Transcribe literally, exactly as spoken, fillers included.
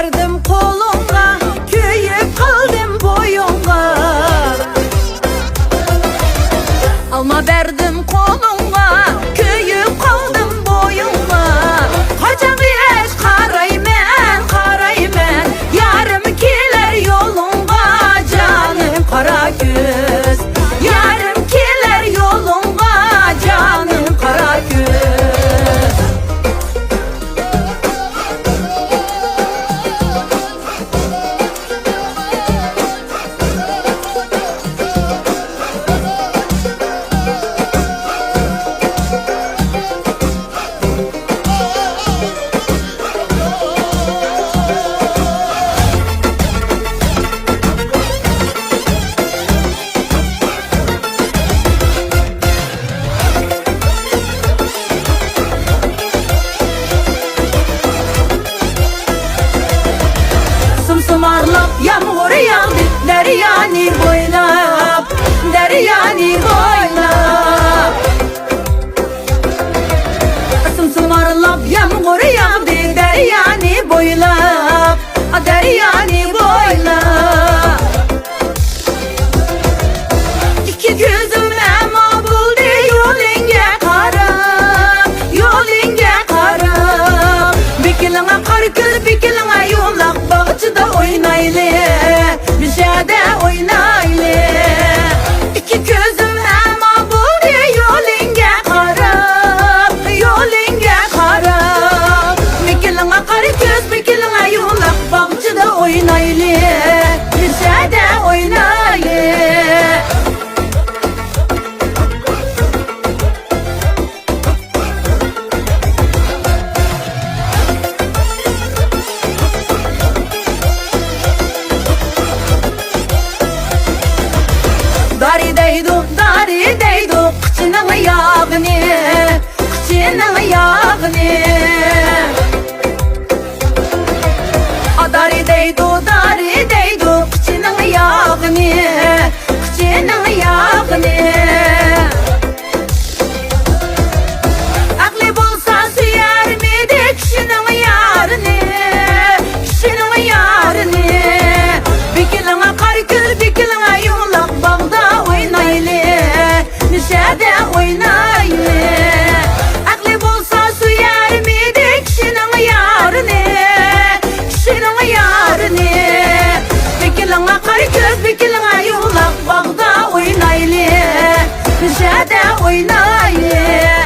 بەردىم قولۇڭغا، كۆيۈپ قالدىم بويۇڭغا. ئالما بەردىم قولۇڭغا، كۆيۈپ قالدىم بويۇڭغا. قاچان قاياش قارايمەن، قارايمەن، يارىم كېلەر يولۇڭغا، جانىم قارا كۆز. يارىم كېلەر يولۇڭغا، جانىم قارا كۆز. سۇمسۇمارلاپ يامغۇر ياغدى دەريانى بويلاپ، دەريانى بويلاپ. سۇمسۇمارلاپ يامغۇر ياغدى دەريانى بويلاپ، دەريانى بويلاپ. ئىككى كۆزۈم ئەما بولدى يولۇڭغا قاراپ، يولۇڭغا قاراپ. بېكىلىڭە قارا كۆز، بېكىلىڭە يۇمىلاق، باغچىدا ئوينايلى، مۇشەدە ئوينايلى. ئىككى كۆزۈم ئەما بولدى يولۇڭغا قاراپ، يولۇڭغا قاراپ. بېكىلىڭە قارا كۆز، بېكىلىڭە يۇمىلاق، باغچىدا ئوينايلى، مۇشەدە ئوينايلى. دارى دەيدۇ، دارى دەيدۇ، قىچىنىڭ ياغىنى، قىچىنىڭ ياغىنى. دارى دەيدۇ، دارى دەيدۇ، قىچىنىڭ ياغىنى، قىچىنىڭ ياغىنى. ئەقلى بولسا سۆيەرمىدى كىشىنىڭ يارىنى، كىشىنىڭ يارىنى. بېكىلىڭە قارا كۆز، بېكىلىڭە يۇمىلاق، باغدا ئوينايلى، مۇشەدە ئوينايلى. ئەقلى بولسا سۆيەرمىدى كىشىنىڭ يارىنى، كىشىنىڭ يارىنى. بېكىلىڭە قارا كۆز، بېكىلىڭە يۇمىلاق، باغدا ئوينايلى، مۇشەدە ئوينايلى.